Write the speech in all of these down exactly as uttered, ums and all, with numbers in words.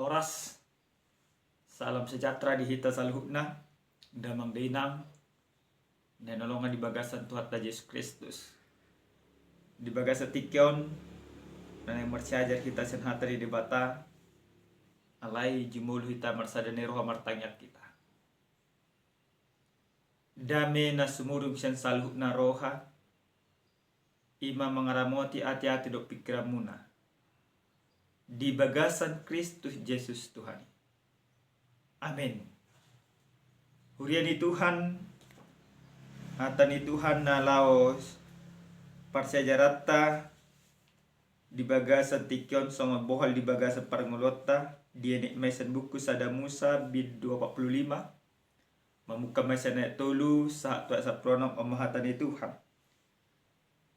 Horas. Salam sejahtera di hita saluhutna, damang dainang, na hinaholongan di bagasan Tuhanta Jesus Kristus. Di bagasan tingki on, na naeng marsiajar hita sian hata ni Debata, alai jumolo hita marsada ni roha martangiang hita. Dame na sumurung sian saluhutna roha, i ma mangaramoti ateate dohot pingkiranmuna di bagasan Kristus Jesus Tuhan i. Amen. Huria ni Tuhan, hata ni Tuhan na laos parsiajaranta di bagasan tingki on songon bohal di bagasan parngoluonta, dienet ma i sian buku Sada Musa bindu opat pulu lima, mamungka ma i sian ayat tolu sahat tu ayat sampulu onom. On ma hata ni Tuhan.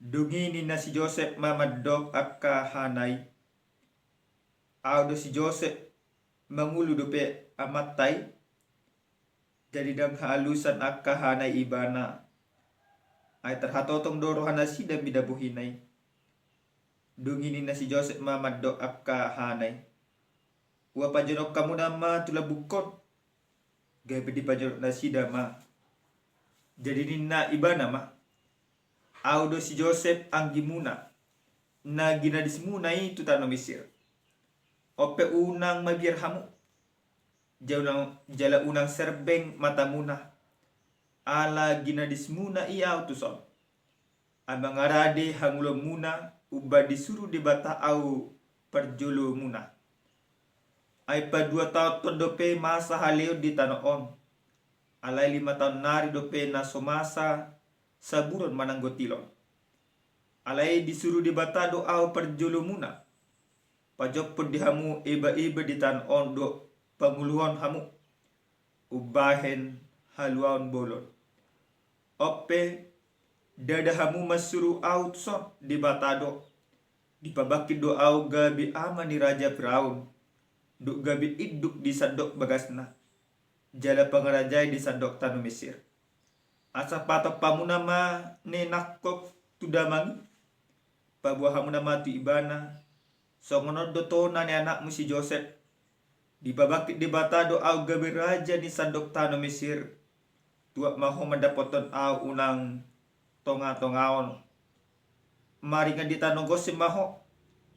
Dung i ninna si Josep ma mandok angka hana i, "Ahu do si Josep, mangolu dope amanta i?" Jadi ndang haalusan angka hana i ibana, ai tarhatotong do rohanasida mida bohina i. Dung i ninna si Josep ma mandok angka hana i, "Hupajonok hamuna ma tu lambungkon." Gabe dipajonok nasida ma. Jadi ninna ibana ma, "Ahu do si Josep anggimuna, na ginadismuna i tu tano Mesir. On pe unang mabiar hamu, jala unang, jala unang serbeng matamuna, ala ginadismuna i ahu tuson. Ai mangarade hangoluanmuna umbahen disuru Debata ahu parjolomuna. Ai paduahononton dope masa haleon di tano on. Alai lima taon nari dope na so masa saburon manang gotilon. Alai disuru Debata do ahu parjolomuna, pajompon di hamu eba-eba di tano on dohot panguluhon hamu umbahen haluaon bolon. On pe, ndada hamu mansuru ahu tuson, Debata do. Dipabangkit do ahu gabe ama ni raja Firaun, dohot gabe induk di sandok bagasna, jala pangarajai di sandok tano Mesir. Asa patompa hamuna ma ne nangkok tu damang i, paboa hamuna ma tu ibana, songon on do tona ni anakmu si Josep. Dipabangkit Debata do ahu gabe raja ni sandok tano Mesir. Tuat ma ho mandapothon ahu unang tonga-tongaon. Maringan di tano Gosen ma ho,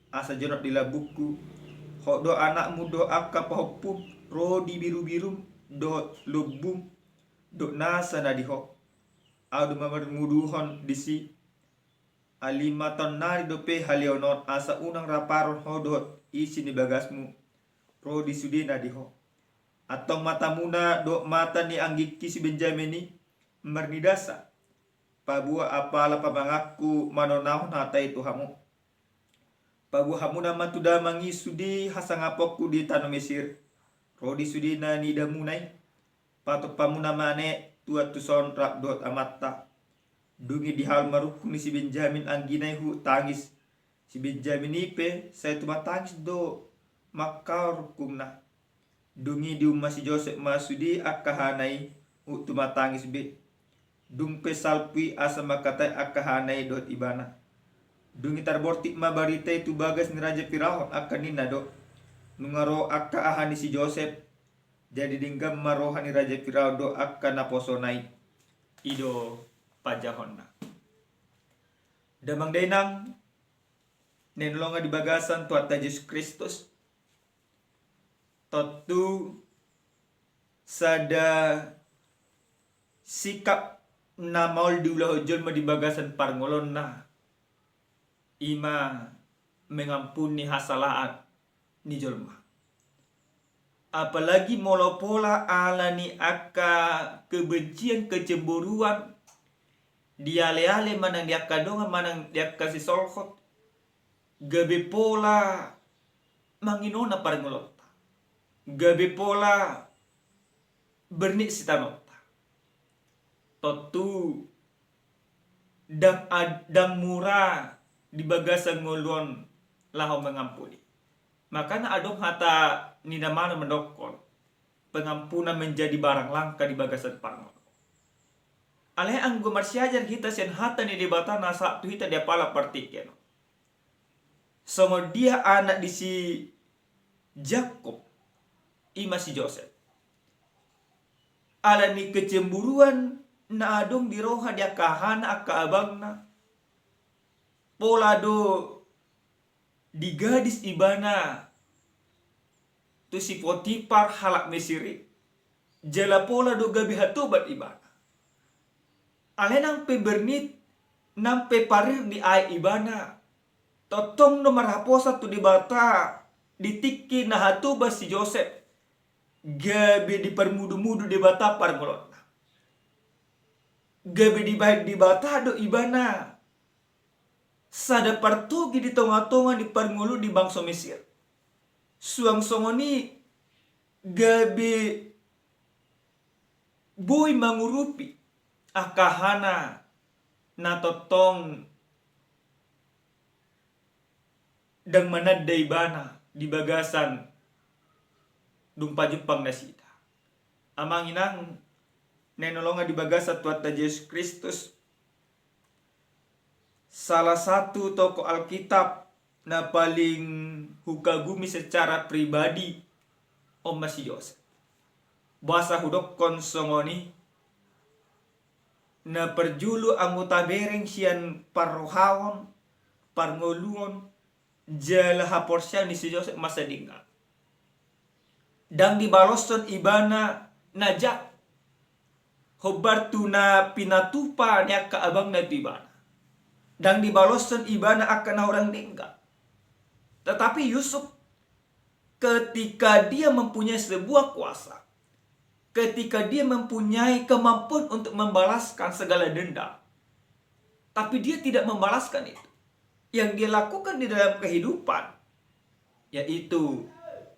asa jonok di lambungku, ho dohot anakmu dohot angka pahompum, ro di birubirum dohot lombum, dohot nasa na di ho. Ahu do mamarmuduhon disi. Ai lima taon nari dope haleon on, asa unang raparon ho dohot isi ni bagasmu ro di sude na di ho. Antong matamuna dohot mata ni anggingki si Benjamin i marnidasa, paboa apala pamanganku manonahon hata i tu hamu. Paboa hamuna ma tu damang i sude hasangaponku di tano Mesir, ro di sude na niidamuna i. Patompa hamuna ma ne tuat tuson rap dohot amanta. Dung i dihaol ma rungkung ni si Benjamin anggina i huhut tangis. Si Benjamin i pe sai tumatangis do mangkaol rungkungna. Dung i diumma si Josep ma sude angka hana i huhut tumatangis be. Dung pe salpu i asa mangkatai angka hana i dohot ibana. Dung i tarbortik ma barita i tu bagas ni raja Firaun, angka ninna do, nunga ro angka aha ni si Josep. Jadi denggan ma roha ni raja Firaun dohot angka naposona i. I do panjahonna. Damang dainang na hinaholongan di bagasan Tuhanta Jesus Kristus. Tontu sada sikap na maol diulahon jolma di bagasan parngoluonna, i ma mengampuni hasalaan ni jolma. Apalagi molo pola ala ni angka kebencian, kecemburuan, dialeale manang di angka dongan manang di angka sisolhot, gabe pola manginona parngoluonta, gabe pola bernit sitanonta. Tontu ndang ad-, ndang mura di bagasan ngolu on laho mengampuni. Makana adong hata ni na mana mandokkon, pengampunan menjadi barang langka di bagasan parngoluon. Alai anggo marsiajar hita sian hata ni Debata na sahat tu hita di apala partingkian on, songon dia anak ni si Jakkob i ma si Josep. Ala ni kecemburuan na adong di roha ni angka hahana, angka abangna, pola do digadis ibana tu si Potipar halak Mesir i, jala pola do gabe hatoban ibana. Alai nang pe bernit, nang pe parir ni aek ibana, tongtong do marhaposan tu Debata di tingki na hatoban si Josep, gabe diparmudumudu Debata parngoluonna. Gabe dibahen Debata do ibana sada partogi di tongatonga ni parngolu ni bangso Mesir. Suang songon i gabe boi mangurupi angka hahana na tongtong ndang mananda ibana di bagasan dung pajumpang nasida. Amang inang na hinaholongan di bagasan Tuhanta Jesus Kristus, salah satu tokoh Alkitab na paling hukagumi secara pribadi on ma si Josep. Boasa hudokkon songon i? Na parjolo anggota bereng sian parrohaon, parngoluon, jala haporseaon ni si Josep masa denggan. Ndang dibaloshon ibana na jat, hombar tu na pinatupa ni angka abangna tu ibana. Ndang dibaloshon ibana angka na hurang denggan. Tetapi Yusuf, ketika dia mempunyai sebuah kuasa, ketika dia mempunyai kemampuan untuk membalaskan segala dendam, tapi dia tidak membalaskan itu. Yang dia lakukan di dalam kehidupan, yaitu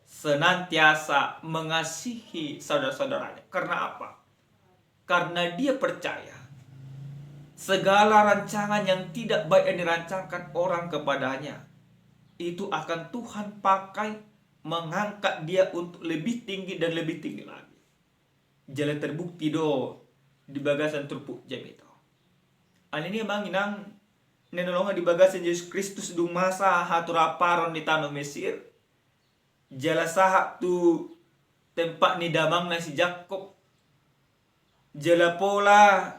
senantiasa mengasihi saudara-saudaranya. Karena apa? Karena dia percaya segala rancangan yang tidak baik yang dirancangkan orang kepadanya, itu akan Tuhan pakai mengangkat dia untuk lebih tinggi dan lebih tinggi lagi. Jala terbukti do di bagasan turpuk jamita on. Alani i amang inang na hinaholongan di bagasan Jesus Kristus, dung masa haturaparon di tano Mesir, jala sahat tu tempat ni damangna si Jakob, jala pola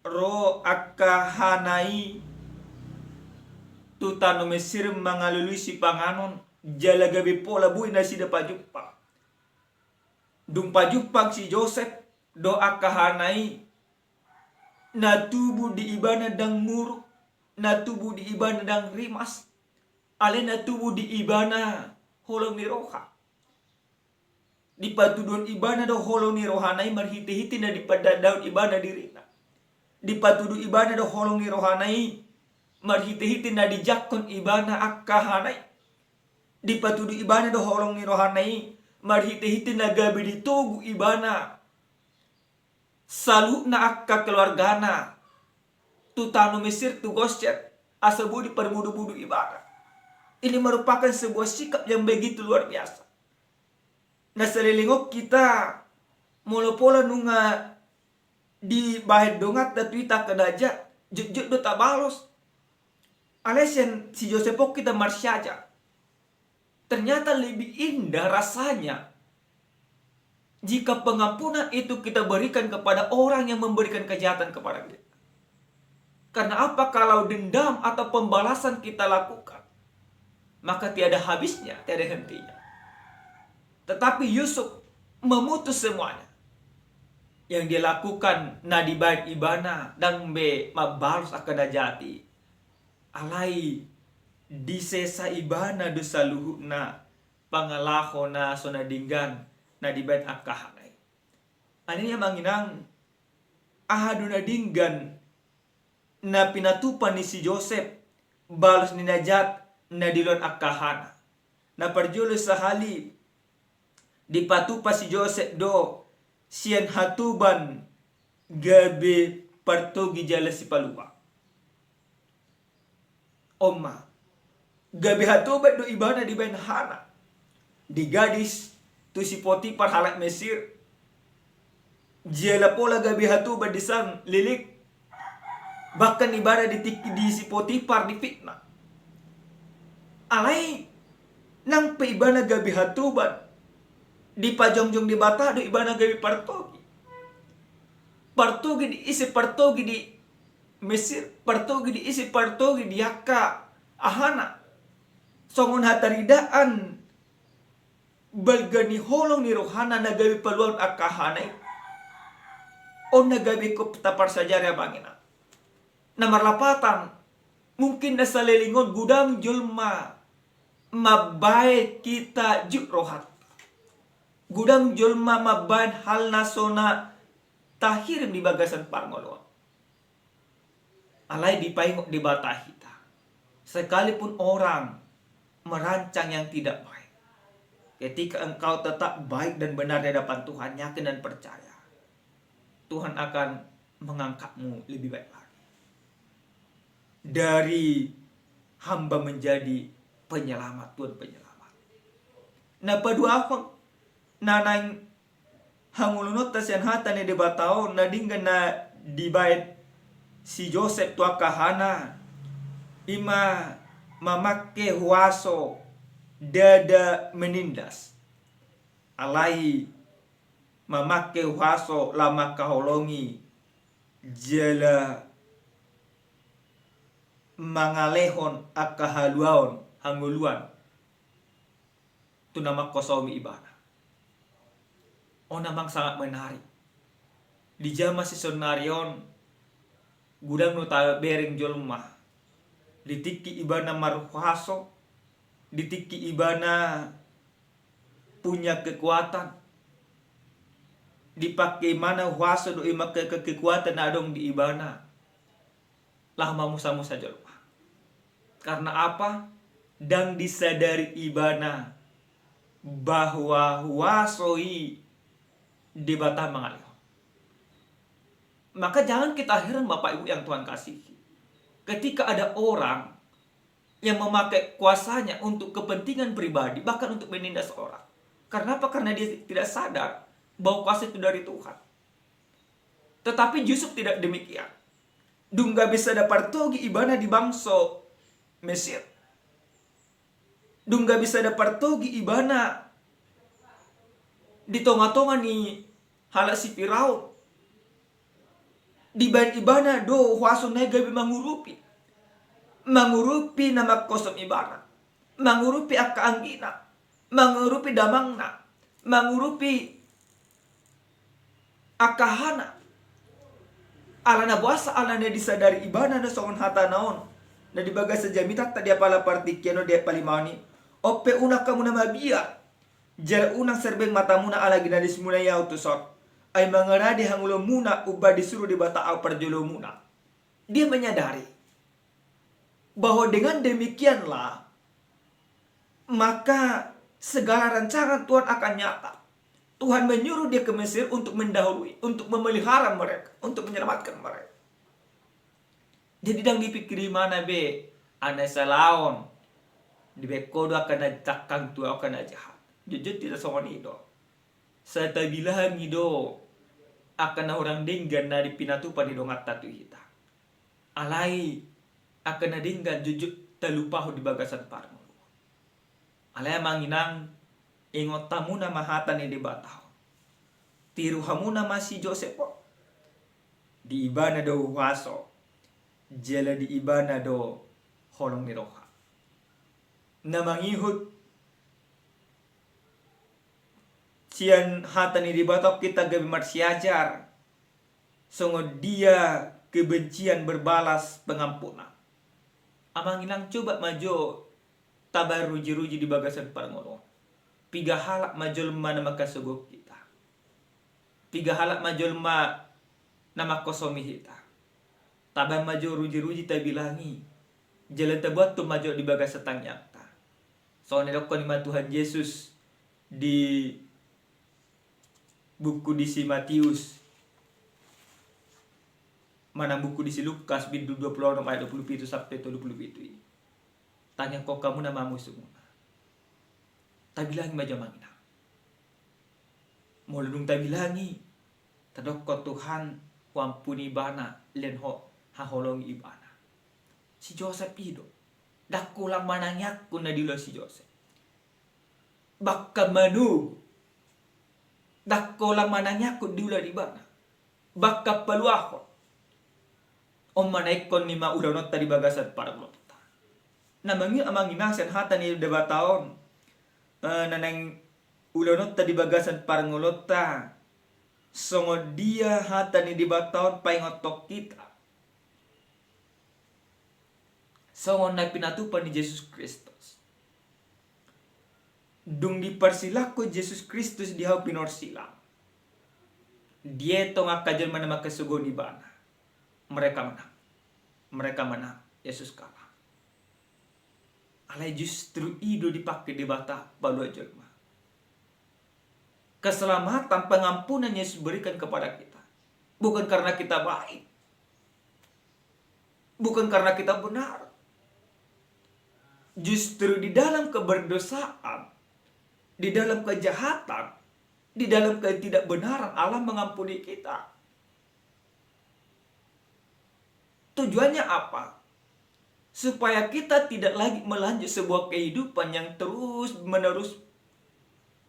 ro angka hahana i tu tano Mesir mangalului sipanganon, jala gabe pola boi nasida pajumpang. Dung pajumpang si Josep dohot angka hahana i, na tubu di ibana ndang muruk, na tubu di ibana ndang rimas, alai na tubu di ibana holong ni roha. Dipatuduhon ibana do holong ni rohana i marhitehite na dipadandahon ibana dirina. Dipatudu ibana do holong ni rohana i marhitehite na dijangkon ibana angka hahana i. Dipatudu ibana do holong ni rohana i marhitehite na gabe ditogu ibana saluhutna angka keluargana tu tano Mesir, tu Gosyen, asa boi diparmudubudu ibana. Ini merupakan sebuah sikap yang begitu luar biasa. Na saleleng on hita, molo pola nunga dibahen donganta tu hita angka na jat, jotjot do tabalos. Alai sian si Josep on hita marsiajar. Ternyata lebih indah rasanya jika pengampunan itu kita berikan kepada orang yang memberikan kejahatan kepada kita. Karena apa? Kalau dendam atau pembalasan kita lakukan, maka tiada habisnya, tiada hentinya. Tetapi Yusuf memutus semuanya. Yang dia lakukan, na dibahen ibana ndang be mambalos angka na jat i. Alai disesa ibana do saluhutna pangalaho na so na denggan na dibahen angka hahana i. Alani i amang inang, aha do na denggan na pinatupa ni si Josep balos ni na jat na diulahon angka hahana? Na parjolo sahali, dipatupa si Josep do sian hatoban gabe partogi jala sipalua. On ma, gabe hatoban do ibana dibahen hahana. Digadis tu si Potipar halak Mesir, jala pola gabe hatoban di san lilik, bahkan ibana di tingki di si Potipar difitnah. Alai nang pe ibana gabe hatoban Dipajongjong Debata do ibana gabe partogi. Partogi di ise? Partogi di Mesir, partogi di ise? Partogi di angka ahana. Songon hataridaan balga ni holong ni rohana na gabe paluahon angka ahana i. On na gabe ingkon taparsajari, amang inang. Na marlapatan, mungkin na saleleng on godang jolma mambaen hita jut rohanta. Godang jolma mambaen hal na so na tahirim di bagasan parngoluon. Alai dipaingot Debata hita, sekalipun orang merancang yang tidak baik, ketika engkau tetap baik dan benar di hadapan Tuhan, yakin dan percaya, Tuhan akan mengangkatmu lebih baik lagi. Dari hamba menjadi penyelamat, Tuhan penyelamat. Na paduahon, na naeng hangoluonta sian hata ni Debata on, na denggan na dibaen si Josep tu angka ahana, i ma mamangke huaso ndada menindas. Alai mamangke huaso laho mangkaholongi jala mangalehon angka haluaon, hangoluan tu na mangkosomi ibana. On amang sangat menarik. Di jaman sisonari on, godang do tabereng jolma di tingki ibana marhuaso, di tingki ibana punya kekuatan, dipangke ibana huaso dohot ima ke-, ke-, kekuatan na adong di ibana, laho mamusamusa jolma. Karena apa? Ndang disadari ibana bahwa huaso i Debata mangalehon. Maka jangan kita heran, Bapak Ibu yang Tuhan kasihi, ketika ada orang yang memakai kuasanya untuk kepentingan pribadi, bahkan untuk menindas orang. Karena apa? Karena dia tidak sadar bahwa kuasa itu dari Tuhan. Tetapi Yusuf tidak demikian. Dung gabe sada partogi ibana di bangso Mesir, dung gabe sada partogi ibana di tongatonga ni halak si Firaun, dibaen ibana do huaso na i gabe mangurupi. Mangurupi na mangkosom ibana, mangurupi angka anggina, mangurupi damangna, mangurupi angka ahana. Alana boasa? Alana disadari ibana do songon hatana on na di bagasan jamitanta di apala partingkian on, di ayat palimaon i: On pe unang hamu na mabiar, jala unang serbeng matamuna ala ginadismuna i ahu tuson. Ai mangarade hangoluanmuna umbahen disuru Debata ahu parjolomuna. Dia menyadari bahwa dengan demikianlah, maka segala rancangan Tuhan akan nyata. Tuhan menyuruh dia ke Mesir untuk mendahului, untuk memelihara mereka, untuk menyelamatkan mereka. Jadi ndang dipikiri ibana be, alana salaon dibaen ho do angka na tangkang tu angka na jahat. Jotjot hita songon i do. Sai tabilangi do angka na hurang denggan na di pinatupa ni donganta tu hita. Alai angka na denggan jotjot talupahon di bagasan parngoluon. Alai amang inang, ingot hamuna ma hata ni Debata on. Tiru hamuna ma si Josep on. Di ibana do huaso, jala di ibana do holong ni roha. Na mangihut sian hata ni Debata on hita gabe marsiajar songon dia kebencian berbalas pengampunan. Amang inang, coba ma jo tabaen rujiruji di bagasan parngoluon. Piga halak ma jolma na mangkasogohon hita? Piga halak ma jolma na mangkosomi hita? Tabaen ma jo rujiruji, tabilangi, jala taboanhon ma jo di bagasan tangiangta. Songon na nidokkon i ma Tuhan Jesus di buku di si Matius manang buku di si Lukas, bindu dua pulu onom ayat dua pulu pitu sampe tolu pulu pitu i: Tangiangkon hamu nama musumuna. Tabilangi ma jo amang inang. Molo dung tabilangi, tadokkon Tuhan huampuni ibana, lehon haholongi ibana. Si Josep i do. Ndang hulang manangiangkon na diloas si Josep. Bahkan manogu, Ndang holan manangiangkon di ulaon ibana, bahkan paluahon. On ma na ingkon ni ma ulaononta di bagasan parngoluonta. Na mangi-, manginang sian hata ni Debata on, eh, na naeng ulaononta di bagasan parngoluonta, songon dia hata ni Debata on paingothon hita. Songon na pinatupa ni Jesus Kristus. Dung diparsilangkon Jesus Kristus di hau pinorsilang, dietong angka jolma na mangkasogohon ibana. Mereka menang. Mereka menang. Yesus kalah. Alai justru i do dipake Debata palua jolma. Keselamatan, pengampunan Yesus berikan kepada kita. Bukan karena kita baik. Bukan karena kita benar. Justru di dalam keberdosaan, di dalam kejahatan, di dalam ketidakbenaran, Allah mengampuni kita. Tujuannya apa? Supaya kita tidak lagi melanjut sebuah kehidupan yang terus-menerus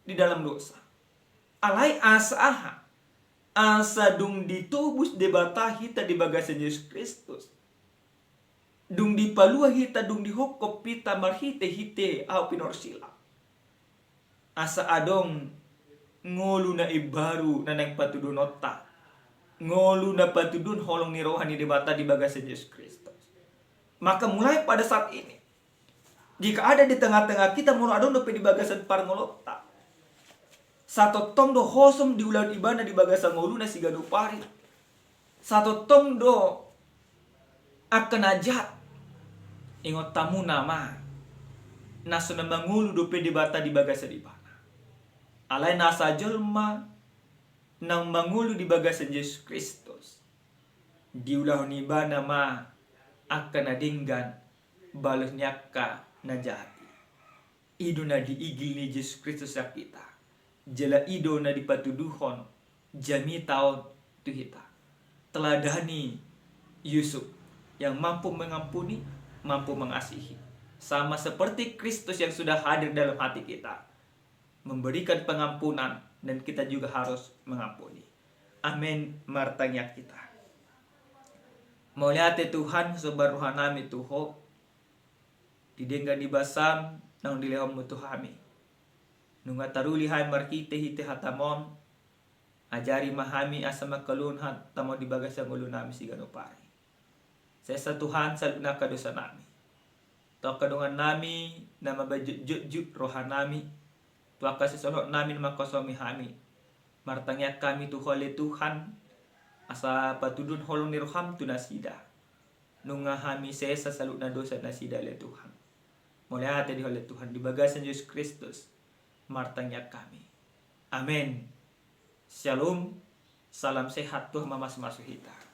di dalam dosa. Alai asa aha? Asa dung ditobus Debata hita di bagasan Jesus Kristus. Dung dipalua hita, dung dihophop hita marhite-hite hau pinorsilang. Asa adong ngolu na imbaru na naeng patuduhononta. Ngolu na patuduhon holong ni roha ni Debata di bagasan Jesus Kristus. Maka mulai pada saat ini, jika ada di tengah-tengah kita molo adong dope di bagasan parngoluonta, satongtong do hosom di ulaon ibana di bagasan ngoluna siganup ari. Satongtong do angka na jat. Ingot hamuna ma, na so na mangolu dope Debata di bagasan ibana. Alai nasa jolma naung mangolu di bagasan Jesus Kristus, diulahon ibana ma angka na denggan balos ni angka na jat i. I do na diigil ni Jesus Kristus sian hita. Jala i do na dipatuduhon jamita on tu hita. Teladani Yusuf yang mampu mengampuni, mampu mengasihi. Sama seperti Kristus yang sudah hadir dalam hati kita, memberikan pengampunan, dan kita juga harus mengampuni. Amin. Martangiang hita. Mauliate Tuhan, somba rohanami tu Ho. Di denggan ni basaM naung dilehonMu tu hami. Nunga taruli hami marhite-hite hataMon, ajari ma hami asa mangkaluhon hataMon di bagasan ngolunami siganup ari. Sesa Tuhan saluhutna angka dosanami. Tu angka dongannami na mambahen jotjot rohanami, tu angka sisolhotnami na mangkosongi hami. Martangiang hami tu Ho ale Tuhan, asa patuduhon holong ni rohaM tu nasida. Nunga hami sesa saluhutna dosa nasida ale Tuhan. Mauliate di Ho ale Tuhan, di bagasan Jesus Kristus martangiang hami. Amen. Shalom. Salam sehat, Tuhan mamasu-masu hita.